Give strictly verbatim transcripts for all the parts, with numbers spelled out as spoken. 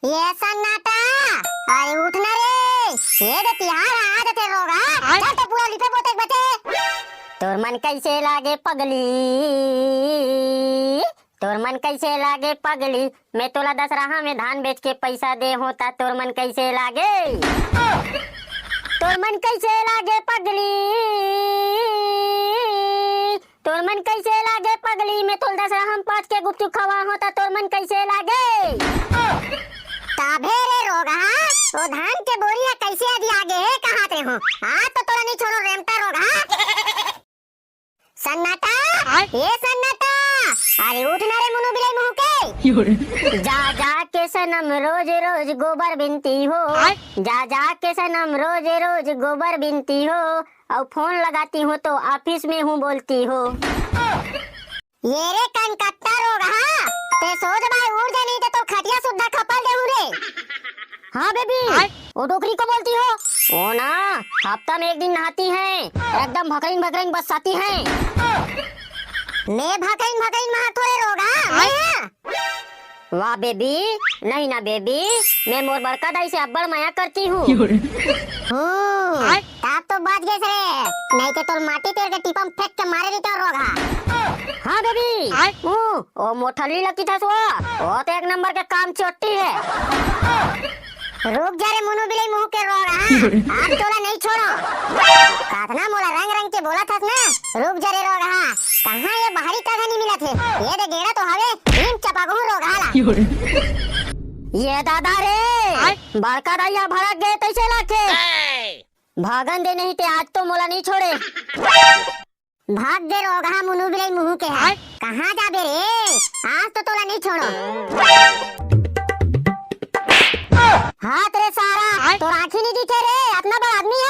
ये सन्नाटा, अरे उठ ना रे, ये दे तिहार आ जाथे रोगहा, चल ते पूरा लिपे पोते के बचे। तोर मन कैसे लागे पगली, तोर मन कैसे लागे पगली, मैं तोला दसरहा में धान बेच के पैसा दे हों ता तोर मन कैसे लागे? तोर मन कैसे लागे पगली? तोर मन कैसे लागे पगली? मैं तोला दसरहा में पाँच के गुपचुप खवा हों ता तोर मन कैसे लागे? ताभे रे रोगहा, ओ धान के बोरी ह कैसे अधिया गे हे कहात रेहों। आज तो तोला नहीं छोड़ों रेमटा रोगहा। सन्नाटा, आय? ए सन्नाटा, अरे उठ ना रे मुनु बिलाई मुंह के। जा जा के सनम रोज रोज गोबर बिनती हो। आय? जा जा के सनम रोज रोज गोबर बिनती हो, अउ फोन लगाती हूँ तो ऑफिस में हूँ बोलती हो। ये रे कनकट्टा रोगहा, ते सो जा भाई, उठ जा नहीं ते तोर खटिया सुद्धा खपल देहूँ रे। हाँ बेबी, आय? वो डोकरी को बोलती हो? वो ना, हफ्ता में एक दिन नहाती हैं, एकदम भकरिन भकरिन बस्साती हैं। मैं भकरिन भकरिन नहाथों रे रोगहा, मैं? वाह बेबी, नहीं ना बेबी, मैं मोर बड़का दाई से अब्बड़ मया करती हूँ। हम्म, आय? तब तो बच गेस रे, नहीं ते तोर माटी तेर के टीपा म फेंक के मारे रहितेंव रोगहा। हाँ बेबी, आय? हूँ, ओ मोठल्ली ल किथस वो, वो तो एक नंबर के काम चोट्टी हे। रुक जा रे मुनु बिलाई मुंह के रोगहा, आज तोला नहीं छोड़ों। कातना मोला रंग रंग के बोलत हस ना, रुक जा रे रोगहा, कहाँ ये बाहरी कघा नहीं मिलत हे, ये दे गेड़ा तो हवे, नीम चपा कहूँ रोगहा ला। ये दादा रे, आय? बड़का दाई ह भड़क गे तइसे लागथे। भागन दे नहीं ते आज तो मोला नहीं छोड़े। भाग गे रोगहा मुनु बिलाई मुहू के ह। आय? कहाँ जाबे रे? आज तो तोला नहीं छोड़ों। हाथ रे सारा, आय? तोर आँखी नहीं दिखे रे, अतना बड़ आदमी ह।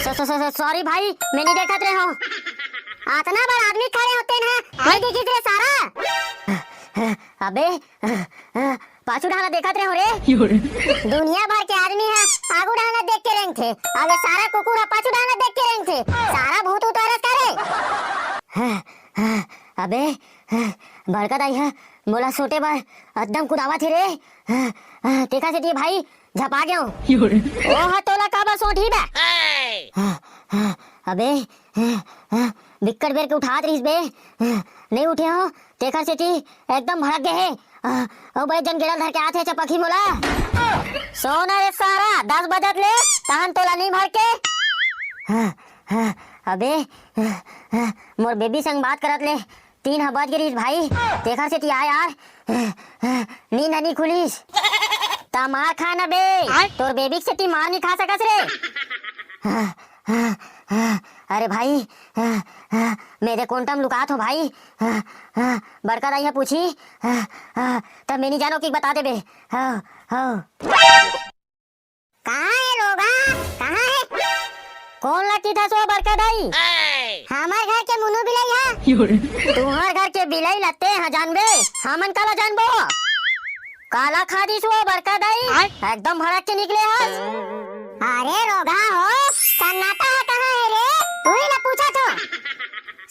Saw-, saw-, saw-, saw-, sorry भाई, मैं नहीं देखत रेहों। अतना बड़ आदमी खड़े होते न, नहीं दिखिस रे सारा। अबे, पाछू डहर देखत रेहों रे। दुनिया भर के आदमी ह आगू डहर देख के रेंगथे, अबे सारा कुकुर ह पाछू डहर देख के रेंगथे। सारा भूत उतारस का रे? अबे, बड़का दाई ह मोला सोटे बर एकदम कुदावत हे रे। तेखर सेती भाई झपा गेंव। ओ ह तोला काबर सोटही बे? अबे, बिक्कट बेर के उठात रहिस बे, नहीं उठे हों, तेखर सेती एकदम भड़क गे हे। अ, अउ बे जन गेड़ा ल धर के आथे चपकही मोला। सो ना रे सारा, दस बजत ले, तहन तोला नहीं भड़के। अबे, मोर बेबी संग बात करत ले, तीन ह बज गे रहिस भाई, तेखर सेती आय यार, नींद ह नहीं खुलिस। त मार खा ना बे, आय? तोर बेबी के सेती मार नहीं खा सकस रे। अरे भाई, मैं दे कोंटा म लुकात हों भाई, बड़का दाई ह पूछही, त मैं नहीं जानों कि बता देबे। हाँ, हाँ। कहाँ हे रोगहा? कहाँ हे? कोन ला किथस ओ बड़का दाई? हमर घर के मुनु बिलाई ह। तुंहर घर के बिलाई ला तें ह जानबे, हमन काला जानबो? काला खा दिस ओ बड़का दाई, आय? एकदम भड़क के निकले हस। अरे रोगहा हो, सन्नाटा ह कहाँ हे रे? उही ला पूछत हों।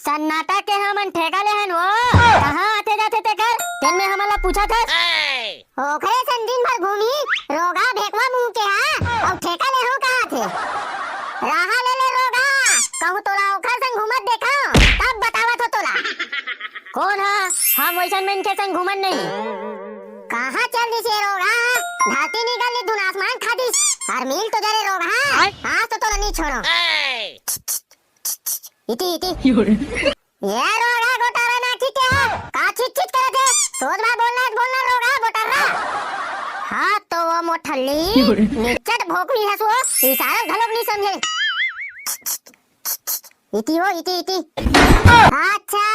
सन्नाटा के हमन ठेका ले हन वो, कहाँ आथे जाथे तेकर, तेन में हमन ला पूछत हस। ओखरे संग दिन भर घूमी, रोगहा भेकवा मुंह के ह, अउ ठेका ले हों कहाथे। रहा ले ले रोगहा, कहूँ तोला ओखर संग घूमत देखंव, तब बतावत हों तोला। कोन ह? हम वइसन मनखे संग घूमन नहीं। कहाँ चल दिस ये रोगहा? धरती निकल ली धुन आसमान खा दिस। अरे मिल तो जा रे रोगहा, आय? आज तो तोला नहीं छोड़ों। इती, इती। ये रोगहा गोटारा ना ठीक हे, का छिट छिट करत हे? सोझ म बोलना हे, बोलना रोगहा गोटारा। हाँ तो वो मोठल्ली, निच्चट भोकनी हस वो, इशारा घलोक नहीं समझे। इती हो, इती, इती। अच्छा,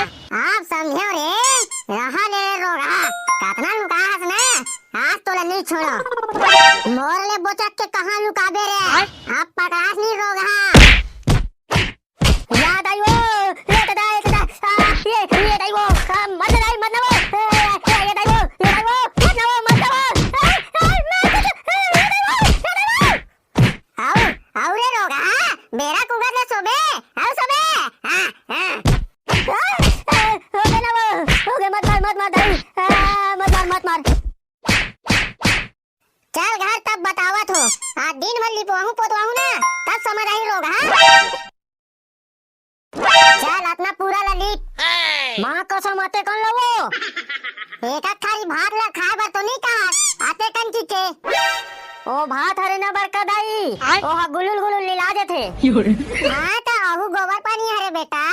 अब समझेंव रे, रहा ले रोगहा, कतना लुका हस ना, आज तोला नहीं छोड़ों। मोर ले बोचक के कहाँ लुकाबे रे, अब पकड़ास नहीं रोगहा। याद आई वो, ये दादा, ये दादा, आ, ये, ये दाई वो, आ, मत ना दाई, मत ना वो, ए, ए, ये दाई वो, ये दाई वो, मत ना वो, मत ना वो, आ, आ, मत, ए, ये दाई वो, ये दाई वो। आओ, आओ रे रोगहा, बेरा कुगत ले सोबे, आओ सोबे, हाँ, हाँ। आ, आ, हो गे ना वो, हो गे, मत मार, मत मार दाई, आ, मत मार, मत मार। दिन भर लिपवाहूं पोतवाहूं ना, तब समझ आही रोगहा। चल, अतना पूरा ला लीप। माँ कसम, अतेकन लवो। एक थारी भात ला खाए बर तो नहीं कहा, अतेकन की के। ओ भात हरे ना बड़का दाई, आय। ओहा गुलुल गुलुल लिला जथे। हाँ, त अहू गोबर पानी हरे बेटा,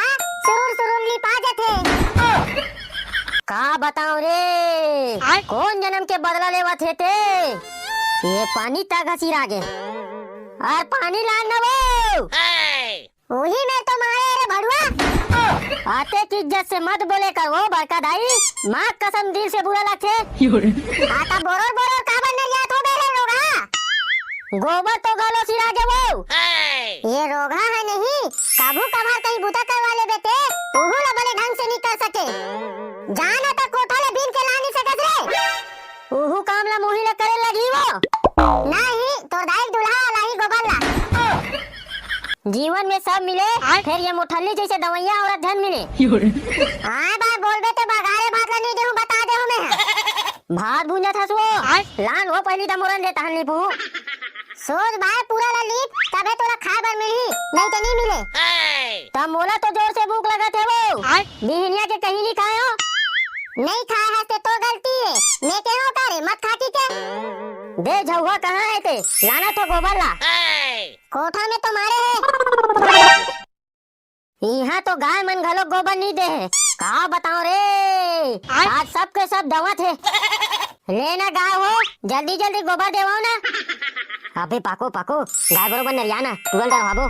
सुरुर सुरुर लिपा जथे। का बताओ रे, आय। कोन जन्म के बदला लेवत हे ते? ये पानी तक हसीर आगे। अउ पानी लान न वो। उही में तो मारे रे भड़ुआ। अतेक इज्जत से मत बोले कर वो बड़का दाई, माँ कसम दिल से बुरा लगथे। हाँ, त बोरोर बोरोर काबर नरियात हो बे रे रोगहा? गोबर तो घलो सिरा गे वो। ये रोगहा हे नहीं, कभू कभार कहीं बुता करवा लेबे ते, उहू ला बने ढंग से नहीं कर सके। जाना त कोठा ले बीन के ला नहीं सकस रे। उहू काम ला मुही ला करे लगही वो। नहीं, तोर दाई दुल्हा वाला ही गोबर ला। जीवन में सब मिले, आय। फेर ये मोठल्ली जैसे दवैया औरत झन मिले। हाँ, बार बोलबे ते बघारे भात ला नहीं देहूं, बता देहूं मैं। भात भूंजत हस वो। आय। लान वो पहली त मोरन दे तहन लीपू। सोच भाई पूरा ला लीप, तबे तोला खाए बर मिलही, नहीं तो नहीं मिले। त मोला तो जोर से भूख लगत हे वो। आय। बिहनिया के कहीं नहीं खाए हो। नहीं खाए हस ते तोर गलती हे, मैं के हो का रे, मत खा की के। दे झउहा कहाँ हे ते, लाना तो गोबर ला। कोठा में तो मारे हे। इहाँ तो गाय मन घलो गोबर नहीं दे हे। का बताओ रे, आय। आज सब के सब दवत हे। ले ना गाय हो, जल्दी जल्दी गोबर देवाओ ना। अबे पाको पाको, गाय बरोबर नरिया ना, तुरंत डरवाबो।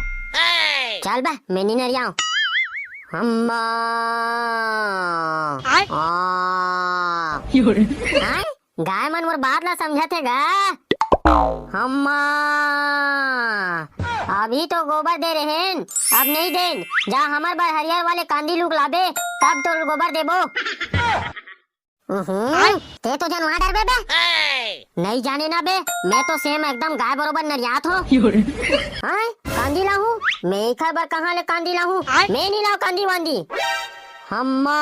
चल बे, मैं नहीं नरियाऊं। हम्मा। आय। आ। आय? गाय मन मोर बात ला समझत हे गा? हम्मा, अभी तो गोबर दे रहेन, अब नहीं देन। जा हमर बर हरियर वाले कांदी लूक लाबे, तब तो गोबर देबो। उहुं, ते तो जनवा डरबे बे। नहीं जाने ना बे, मैं तो सेम एकदम गाय बरोबर नरियात हो। हाँ, कांदी लाहूं? मैं एखर बर कहाँ ले कांदी लाहूं? मैं नहीं लाव कांदी वांदी। हम्मा,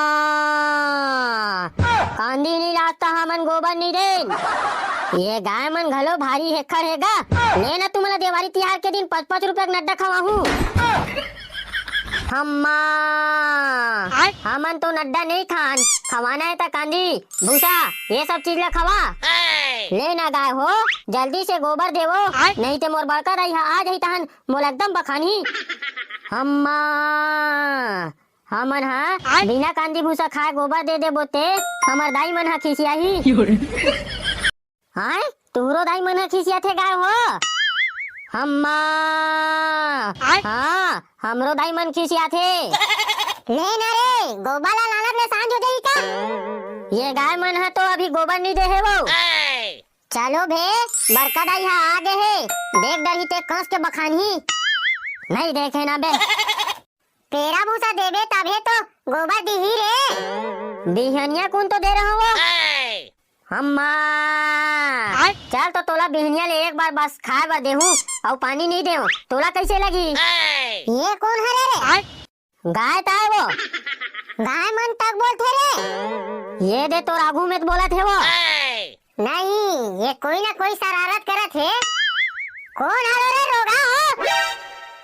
कांदी नहीं लात त हमन गोबर नहीं देन। ये गाय मन घलो भारी हेखर हे गा। ले ना तुमला देवारी तिहार के दिन पाँच पाँच रुपया के नड्डा खवाहूं। हम्मा, आय। हमन तो नड्डा नहीं खान, खवाना हे त कांदी, भूसा, ये सब चीज ला खवा। ले ना गाय हो, जल्दी से गोबर देवो, आय। नहीं ते मोर बड़का दाई हा आ जाही तहन मोला एकदम बखानही। हम्मा, हमन हा आय। बिना कांदी भूसा खाए गोबर दे देबो ते हमर दाई मन हा खिसियाही। हाय, तुहरो दाई मन हा खिसियाथे गाय हो? हम्मा, आय। हाँ, हमरो दाई मन खिसियाथे। ले ना रे, गोबर ला लानत ले सांझ हो जाही का? ये गाय मन हा तो अभी गोबर नहीं दे हे वो। चलो बे, बड़का दाई हा आ गे हे, देख डरही ते कस के बखानही। नहीं देखे ना बे। पेरा भूसा देबे तभे तो गोबर दिही रे। बिहनिया कुन तो दे रहा वो। हम्मा, आय। चल तो तोला बिहनिया ले एक बार बस खाए बर देहूं, अउ पानी नहीं देहूं, तोला कैसे लगी? ये कोन हरे रे? आय। गाय ताय वो। गाय मन तक बोलथे रे। ये दे तोर आगू में तो बोलत हे वो। नहीं, ये कोई ना कोई शरारत करत हे। कोन हरो रे रोगहा हो?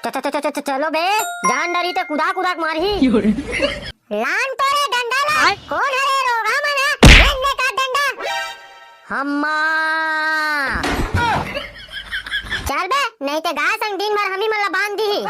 च-, च-, च-, च-, च-, चलो बे, जान डरी ते कुदा कुदा के मारही। लान तो रे डंडा ला। आय। कोन हरे रोगहा मन हा? ले ने का डंडा। हम्मा। चल बे, नहीं ते गाय संग दिन भर हमी मन ला बांध दिही।